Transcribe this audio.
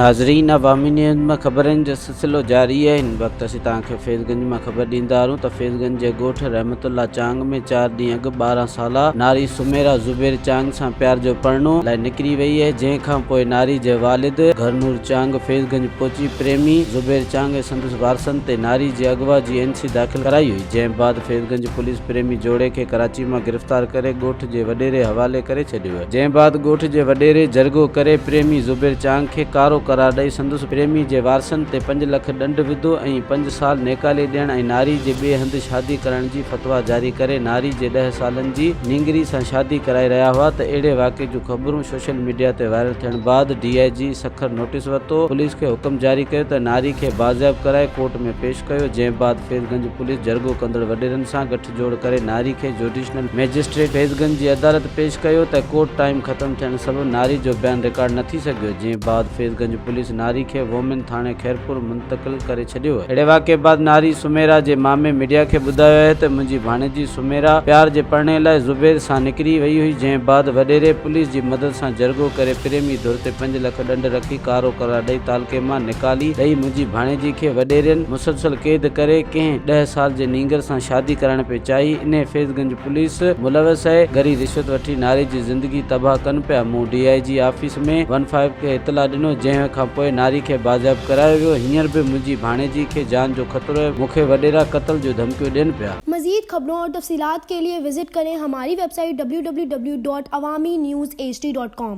ناظرين عوامي نيوز مان خبرن جو سلسلو جاري آهي هن وقت اسين توهان کي فيض گنج مان خبر ڏيندا هلون ته فيض گنج جي ڳوٺ رحمت الله چانگ ۾ چار ڏينهن اڳ 12 سالا ناري سميرا زبير چانگ سان پيار جو پرڻو لاء نڪري وئي آهي جنهن کان پوء ناري جي والد گهرنور چانگ فيض گنج پهچي پريمي زبير چانگ ۽ سندس وارثن تي ناري جي اغوا جي اين سي داخل ڪرائي هئي جنهن بعد فيض گنج پوليس پريمي جوڙي کي ڪراچي مان گرفتار ڪري ڳوٺ جي وڏيري حوالي ڪري ڇڏيو. جنهن بعد ڳوٺ جي وڏيري جرڳو ڪري پريمي زبير چانگ کي ڪارو قرار ڏئي سندس پريمي جي وارثن تي پنج لک ڏنڊ وڌو ۽ پنج سال نيڪالي ڏيڻ ۽ ناري جي ٻئي هنڌ شادي ڪرائڻ جي فتويٰ جاري ڪري ناري جي ڏهه سالن جي نينگري سان شادي ڪرائي رهيا هئا ته اهڙي واقعي جون خبرون سوشل ميڊيا تي وائرل ٿيڻ بعد ڊي I جي سکر نوٽيس ورتو پوليس کي حڪم جاري ڪيو ته ناري کي بازياب ڪرائي ڪورٽ ۾ پيش ڪيو جنهن بعد فيض گنج پوليس جرڳو ڪندڙ وڏيرن سان ڳٺ جوڙ ڪري ناري کي جوڊيشنل مئجسٽريٽ فيض گنج جي عدالت پيش ڪيو ته ڪورٽ ٽائيم ختم ٿيڻ سبب ناري جو بيان رڪارڊ نه ٿي سگهيو جنهن بعد فيض گنج پوليس ناري کي وومين ٿاڻي خيرپور منتقل ڪري ڇڏيو. اهڙي واقعي بعد ناري سميرا جي مامي ميڊيا کي ٻڌايو آهي ته منهنجي ڀاڻيجي سميرا پيار جي پرڻي لاء زبير سان نڪري وئي هئي جنهن بعد وڏيري پوليس جي مدد سان جرڳو ڪري پريمي ڌر تي پنج لک ڏنڊ رکي ڪارو قرار ڏئي تعلقي مان نيڪالي ڏئي منهنجي ڀاڻيجي کي وڏيرين مسلسل قيد ڪري ڪنهن ڏهه سال جي نينگر سان شادي ڪرائڻ پئي چاهي انهي فيض گنج پوليس ملوث اهي ڳري رشوت وٺي ناري جي زندگي تباهه ڪن پيا مون D I G office ۾ one five کي اطلاع ڏنو جنهن کان پوء ناري کي بازياب ڪرايو ويو هينئر به منهنجي ڀاڻيجي کي جان جو خطرو اهي مون کي وڏيرا قتل جون ڌمڪيون ڏين پيا. مزيد خبرون اور تفصيلات کے لئے وزٽ ڪرين ھماري web site www.awamiNewsHD.com.